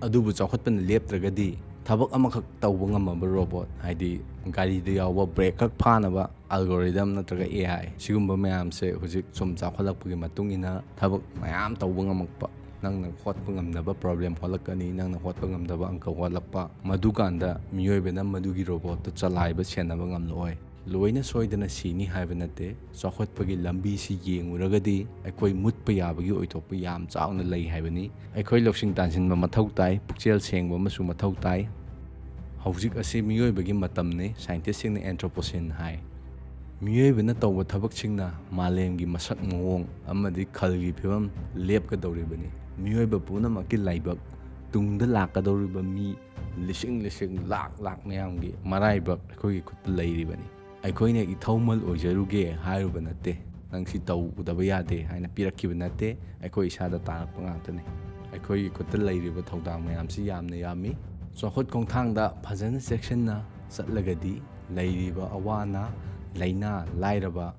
ꯑꯗꯨꯕꯨ ꯆꯥꯎꯈꯠꯄꯅ ꯂꯦꯞꯇ꯭ꯔꯒꯗꯤ ꯊꯕꯛ ꯑꯃꯈꯛ ꯇꯧꯕ ꯉꯝꯃꯕ ꯔꯣꯕꯣꯠ, ꯍꯥꯏꯗꯤ ꯒꯥꯔꯤꯗ ꯌꯥꯎꯕ ꯕ꯭ꯔꯦꯛ ꯈꯛ ꯐꯥꯅꯕ ꯑꯜꯒꯣꯔꯤꯗꯝ ꯅꯠꯇ꯭ꯔꯒ ꯑꯦ ꯑꯥꯏ, ꯁꯤꯒꯨꯝꯕ ꯃꯌꯥꯝꯁꯦ ꯍꯧꯖꯤꯛ ꯁꯨꯝ ꯆꯥꯎꯈꯠꯂꯛꯄꯒꯤ ꯃꯇꯨꯡ ꯏꯟꯅ ꯊꯕꯛ ꯃꯌꯥꯝ ꯇꯧꯕ ꯉꯝꯃꯛꯄ, ꯅꯪꯅ ꯍꯣꯠꯄ ꯉꯝꯗꯕ ꯄ꯭ꯔꯣꯕ꯭ꯂꯦꯝ ꯍꯣꯠꯂꯛꯀꯅꯤ, ꯅꯪꯅ ꯍꯣꯠꯄ ꯉꯝꯗꯕ ꯑꯪꯀ ꯍꯣꯠꯂꯛꯄ, ꯃꯗꯨꯀꯥꯟꯗ ꯃꯤꯑꯣꯏꯕꯅ ꯃꯗꯨꯒꯤ ꯔꯣꯕꯣꯠꯇꯨ ꯆꯂꯥꯏꯕ ꯁꯦꯟꯅꯕ ꯉꯝꯂꯛꯑꯣꯏ꯫ ꯂꯣꯏꯅ ꯁꯣꯏꯗꯅ ꯁꯤꯅꯤ ꯍꯥꯏꯕ ꯅꯠꯇꯦ꯫ ꯆꯥꯎꯈꯠꯄꯒꯤ ꯂꯝꯕꯤꯁꯤ ꯌꯦꯡꯉꯨꯔꯒꯗꯤ ꯑꯩꯈꯣꯏ ꯃꯨꯠꯄ ꯌꯥꯕꯒꯤ ꯑꯣꯏꯊꯣꯛꯄ ꯌꯥꯝ ꯆꯥꯎꯅ ꯂꯩ ꯍꯥꯏꯕꯅꯤ꯫ ꯑꯩꯈꯣꯏ ꯂꯧꯁꯤꯡ ꯇꯥꯟꯁꯤꯟꯕ ꯃꯊꯧ ꯇꯥꯏ, ꯄꯨꯛꯆꯦꯜ ꯁꯦꯡꯕ ꯑꯃꯁꯨ ꯃꯊꯧ ꯇꯥꯏ꯫ ꯍꯧꯖꯤꯛ ꯑꯁꯤ ꯃꯤꯑꯣꯏꯕꯒꯤ ꯃꯇꯝꯅꯤ, ꯁꯥꯏꯟꯇꯤꯁꯁꯤꯡꯅ Anthropocene ꯍꯥꯏ꯫ ꯃꯤꯑꯣꯏꯕꯅ ꯇꯧꯕ ꯊꯕꯛꯁꯤꯡꯅ ꯃꯥꯂꯦꯝꯒꯤ ꯃꯁꯛ ꯃꯑꯣꯡ ꯑꯃꯗꯤ ꯈꯜꯒꯤ ꯐꯤꯕꯝ ꯂꯦꯞꯀꯗꯧꯔꯤꯕꯅꯤ꯫ ꯃꯤꯑꯣꯏꯕ ꯄꯨꯝꯅꯃꯛꯀꯤ ꯂꯥꯏꯕꯛ, ꯇꯨꯡꯗ ꯂꯥꯛꯀꯗꯧꯔꯤꯕ ꯃꯤ ꯂꯤꯁꯤꯡ ꯂꯤꯁꯤꯡ, ꯂꯥꯛ ꯂꯥꯛ ꯃꯌꯥꯝꯒꯤ ꯃꯔꯥꯏꯕꯛ ꯑꯩꯈꯣꯏꯒꯤ ꯈꯨꯠꯇ ꯂꯩꯔꯤꯕꯅꯤ꯫ ꯑꯩꯈꯣꯏꯅ ꯏꯊꯧꯃꯜ ꯑꯣꯏꯖꯔꯨꯒꯦ ꯍꯥꯏꯔꯨꯕ ꯅꯠꯇꯦ, ꯅꯪ ꯁꯤ ꯇꯧꯗꯕ ꯌꯥꯗꯦ ꯍꯥꯏꯅ ꯄꯤꯔꯛꯈꯤꯕ ꯅꯠꯇꯦ, ꯑꯩꯈꯣꯏ ꯏꯁꯥꯗ ꯇꯥꯔꯛꯄ ꯉꯥꯛꯇꯅꯤ꯫ ꯑꯩꯈꯣꯏꯒꯤ ꯈꯨꯠꯇ ꯂꯩꯔꯤꯕ ꯊꯧꯗꯥꯡ ꯃꯌꯥꯝꯁꯤ ꯌꯥꯝꯅ ꯌꯥꯝꯃꯤ꯫ ꯆꯥꯎꯈꯠ ꯈꯣꯡꯊꯥꯡꯗ ꯐꯖꯅ ꯆꯦꯛꯁꯤꯟꯅ ꯆꯠꯂꯒꯗꯤ ꯂꯩꯔꯤꯕ ꯑꯋꯥ ꯑꯅꯥ, ꯂꯥꯏꯅꯥ, ꯂꯥꯏꯔꯕ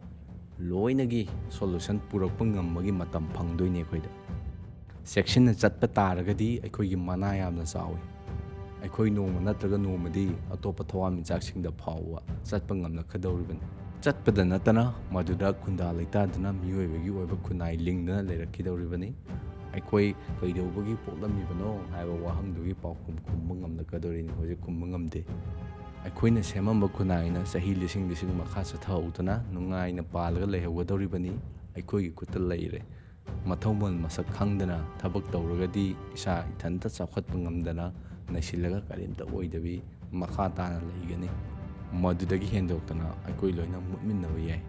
ꯂꯣꯏꯅꯒꯤ ꯁꯣꯂꯨꯁꯟ ꯄꯨꯔꯛꯄ ꯉꯝꯕꯒꯤ ꯃꯇꯝ ꯐꯪꯗꯣꯏꯅꯤ ꯑꯩꯈꯣꯏꯗ꯫ ꯆꯦꯛꯁꯤꯟꯅ ꯆꯠꯄ ꯇꯥꯔꯒꯗꯤ ꯑꯩꯈꯣꯏꯒꯤ ꯃꯅꯥ ꯌꯥꯝꯅ ꯆꯥꯎꯏ꯫ ꯑꯩꯈꯣꯏ ꯅꯣꯡꯃ ꯅꯠꯇ꯭ꯔꯒ ꯅꯣꯡꯃꯗꯤ ꯑꯇꯣꯞꯄ ꯊꯋꯥꯟꯃꯤꯆꯥꯛꯁꯤꯡꯗ ꯐꯥꯎꯕ ꯆꯠꯄ ꯉꯝꯂꯛꯀꯗꯧꯔꯤꯕꯅꯤ꯫ ꯆꯠꯄꯗ ꯅꯠꯇꯅ ꯃꯗꯨꯗ ꯈꯨꯟꯗꯥ ꯂꯩꯇꯥꯗꯨꯅ ꯃꯤꯑꯣꯏꯕꯒꯤ ꯑꯣꯏꯕ ꯈꯨꯟꯅꯥꯏ ꯂꯤꯡꯗꯨꯅ ꯂꯩꯔꯛꯈꯤꯗꯧꯔꯤꯕꯅꯤ꯫ ꯑꯩꯈꯣꯏ ꯀꯩꯗꯧꯕꯒꯤ ꯄꯣꯛꯂꯝꯃꯤꯕꯅꯣ ꯍꯥꯏꯕ ꯋꯥꯍꯪꯗꯨꯒꯤ ꯄꯥꯎꯈꯨꯝ ꯈꯨꯝꯕ ꯉꯝꯂꯛꯀꯗꯧꯔꯤꯅꯤ, ꯍꯧꯖꯤꯛ ꯈꯨꯝꯕ ꯉꯝꯗꯦ꯫ ꯑꯩꯈꯣꯏꯅ ꯁꯦꯝꯃꯝꯕ ꯈꯨꯟꯅꯥꯏꯅ ꯆꯍꯤ ꯂꯤꯁꯤꯡ ꯂꯤꯁꯤꯡ ꯃꯈꯥ ꯆꯠꯊꯍꯧꯗꯨꯅ ꯅꯨꯡꯉꯥꯏꯅ ꯄꯥꯜꯂꯒ ꯂꯩꯍꯧꯒꯗꯧꯔꯤꯕꯅꯤ꯫ ꯑꯩꯈꯣꯏꯒꯤ ꯈꯨꯠꯇ ꯂꯩꯔꯦ꯫ ꯃꯊꯧꯃꯜ ꯃꯁꯛ ꯈꯪꯗꯅ ꯊꯕꯛ ꯇꯧꯔꯒꯗꯤ ꯏꯁꯥ ꯏꯊꯟꯇ ꯆꯥꯎꯈꯠꯄ ꯉꯝꯗꯅ ꯅꯩꯁꯤꯜꯂꯒ ꯀꯔꯤꯝꯇ ꯑꯣꯏꯗꯕꯤ ꯃꯈꯥ ꯇꯥꯅ ꯂꯩꯒꯅꯤ꯫ ꯃꯗꯨꯗꯒꯤ ꯍꯦꯟꯗꯣꯛꯇꯅ ꯑꯩꯈꯣꯏ ꯂꯣꯏꯅ ꯃꯨꯠꯃꯤꯟꯅꯕ ꯌꯥꯏ꯫